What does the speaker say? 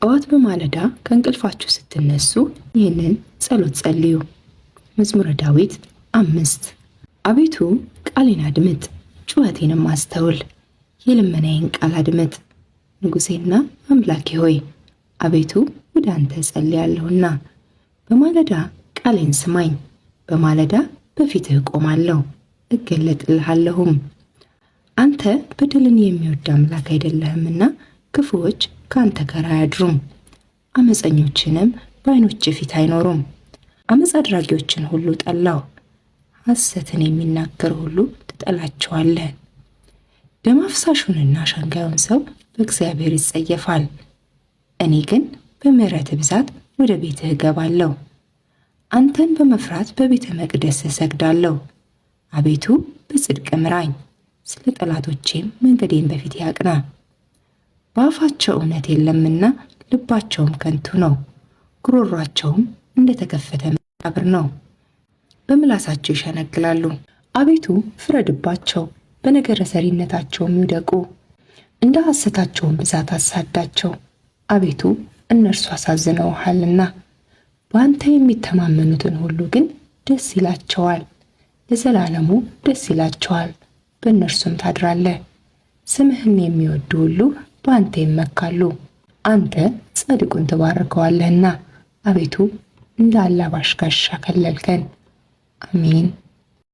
ጠዋት በማለዳ ከእንቅልፋችሁ ስትነሱ ይህንን ጸሎት ጸልዩ። መዝሙረ ዳዊት 5። አቤቱ ቃሌን አድምጥ፣ ጩኸቴንም አስተውል፣ የልመናዬን ቃል አድምጥ። ንጉሴና አምላኬ ሆይ አቤቱ ወደ አንተ እጸልያለሁና በማለዳ ቃሌን ስማኝ። በማለዳ በፊትህ እቆማለሁ እገለጥልሃለሁም። አንተ በደልን የሚወድ አምላክ አይደለህምና ክፉዎች ከአንተ ጋር አያድሩም፣ አመፀኞችንም በዓይኖችህ ፊት አይኖሩም። አመፅ አድራጊዎችን ሁሉ ጠላሁ፣ ሐሰትን የሚናገር ሁሉ ትጠላቸዋለህ። ደም አፍሳሹንና አሸንጋዩን ሰው በእግዚአብሔር ይጸየፋል። እኔ ግን በምሕረትህ ብዛት ወደ ቤትህ እገባለሁ። አንተን በመፍራት በቤተ መቅደስህ እሰግዳለሁ። አቤቱ በጽድቅ ምራኝ፣ ስለ ጠላቶቼም መንገዴን በፊት ያቅና። በአፋቸው እውነት የለምና ልባቸውም ከንቱ ነው፣ ጉሮሯቸውም እንደተከፈተ መቃብር ነው። በምላሳቸው ይሸነግላሉ። አቤቱ ፍረድባቸው፣ በነገረ ሰሪነታቸውም ይውደቁ። እንደ ሐሰታቸውም ብዛት አሳዳቸው። አቤቱ እነርሱ አሳዝነውሃልና። በአንተ የሚተማመኑትን ሁሉ ግን ደስ ይላቸዋል፣ ለዘላለሙ ደስ ይላቸዋል፣ በእነርሱም ታድራለህ። ስምህን የሚወዱ ሁሉ በአንተ ይመካሉ። አንተ ጻድቁን ትባርከዋለህና አቤቱ እንደ አላባሽ ጋሻ ከለልከን። አሜን።